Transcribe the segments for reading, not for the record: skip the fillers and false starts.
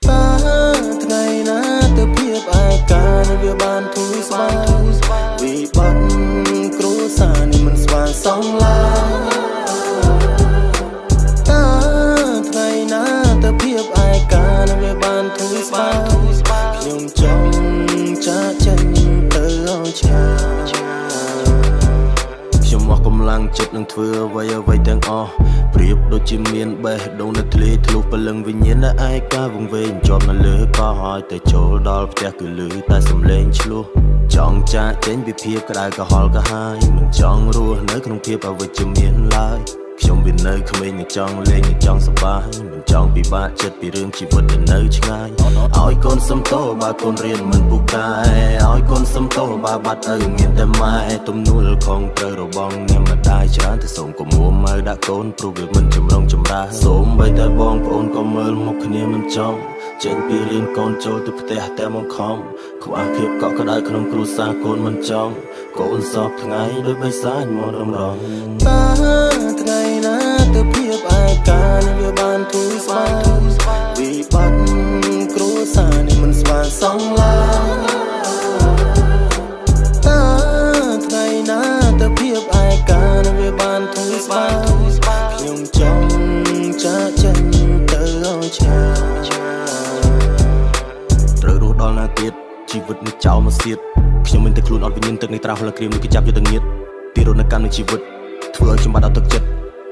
តើថ្ងៃណាទៅភាពឯកានឹងវាបានធូរស្បើយវិបត្តិគ្រួសារនេះមិនស្វាងសងឡើយតើថ្ងៃណាទៅភាពឯកានឹងវាបានធូរស្បើយខ្ញុំចង់ចាកចេញទៅឲ្យឆ្ងាយ ខ្ញុំអស់កម្លាំងចិត្តនឹងធ្វើអ្វីអ្វីទាំងអស់ប្រៀបដូចជាមានបេះដូងនៅធ្លាយធ្លុះព្រលឹងវិញ្ញាណដែលឯកាវង្វេងជាប់នៅលើកោះហើយតែចូលដល់ផ្ទះគឺលឺតែសំឡេងឆ្លោះចង់ចាកចេញពីភាពក្តៅក្រហល់ក្រហាយមិនចង់រស់នៅក្នុងភាពអវិជ្ជមានឡើយខ្ញុំវានៅក្មេងនឹងចង់លេងនឹងចង់សប្បាយមិនចង់ពិបាកចិត្តពីរឿងជីវិតដែលនៅឆ្ងាយឲ្យកូនសុំទោសបើកូនរៀនមិនពូកែឲ្យកូនសុំទោសបើបាត់ឪមានតែម៉ែទំនួលខំត្រូវរបស់អ្នកម្ដាយច្រើនតែសូមកុំមួម៉ៅដាក់កូនព្រោះវាមិនចម្រុងចម្រើនសូមបីតែបងប្អូនក៏មើលមុខគ្នាមិនចំចេញពីរៀនកូនចូលទៅផ្ទះតែមកខំខ្វះភាពកក់ក្ដៅក្នុងគ្រួសារកូនមិនចង់កូនសពថ្ងៃដោយបិសាចមករំរងតើថ្ងៃណាទៅភាពឯកានឹងវាបានធូរស្បើយវិបត្តិគ្រួសារនេះមិនស្វាងសងឡើយតើថ្ងៃណាទៅភាពឯកានឹងវាបានធូរស្បើយខ្ញុំចង់ចាកចេញទៅឲ្យឆ្ងាយ ត្រូវរស់ដល់ណាទៀតជីវិតនេះចោលមកសៀតខ្ញុំមានតែខ្លួនអត់វិញ្ញាណទឹកនេះត្រាស់ហលក្រៀមនេះគេចាប់យកទៅងៀតទីរត់នៅកម្មនៃជីវិតធ្វើឲ្យខ្ញុំបាត់អត់ទឹកចិត្ត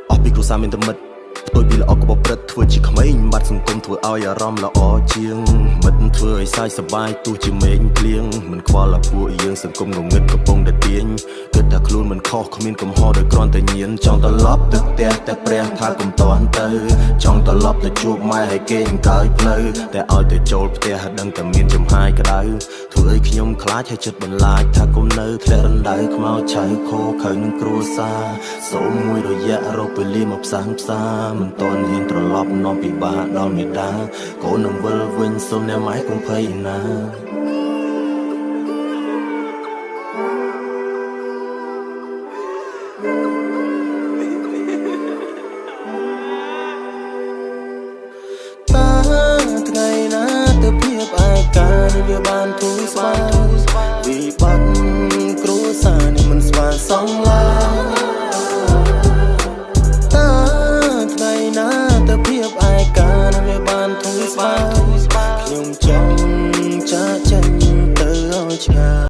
អស់ពីគ្រួសារមានតែមិត្តផ្ទុយពីល្អកបព្រឹត្តធ្វើជាក្មេងបាត់សង្គមធ្វើឲ្យអារម្មណ៍ល្អជាងមិត្តធ្វើឲ្យសាយសប្បាយទោះជាមេឃភ្លៀងមិនខ្វល់អាពួកយើងសង្គមងងឹតកំពុងតែទាញគិតថាខ្លួនមិនខុសគ្មានកំហុសដោយគ្រាន់តែញៀនចង់ត្រឡប់ទៅផ្ទះតែព្រះថាកុំតាន់ទៅចង់ត្រឡប់ទៅជួបម៉ែឲ្យគេអង្កើយផ្លូវតែឲ្យទៅចូលផ្ទះដឹងតែមានចំហាយក្តៅធ្វើឲ្យខ្ញុំខ្លាចហើយចិត្តបន្លាចថាគុំនៅធ្លាក់រណ្ដៅខ្មោចឆៅខោខៅនឹងគ្រួសារសូមមួយរយៈរកពេលមកផ្សះផ្សាមិនតន់ហ៊ានត្រឡប់នាំពិបាកដល់មេដាកូននឹងវិលវិញសូមអ្នកម៉ែកុំភ័យណា តើថ្ងៃណាទៅភាពឯកានេះវាបានធូរស្បើយវិបត្តិគ្រួសារនេះមិនស្វាងសងឡើយតើថ្ងៃណាទៅភាពឯកានេះវាបានធូរស្បើយខ្ញុំចង់ចាកចេញទៅឲ្យឆ្ងាយ។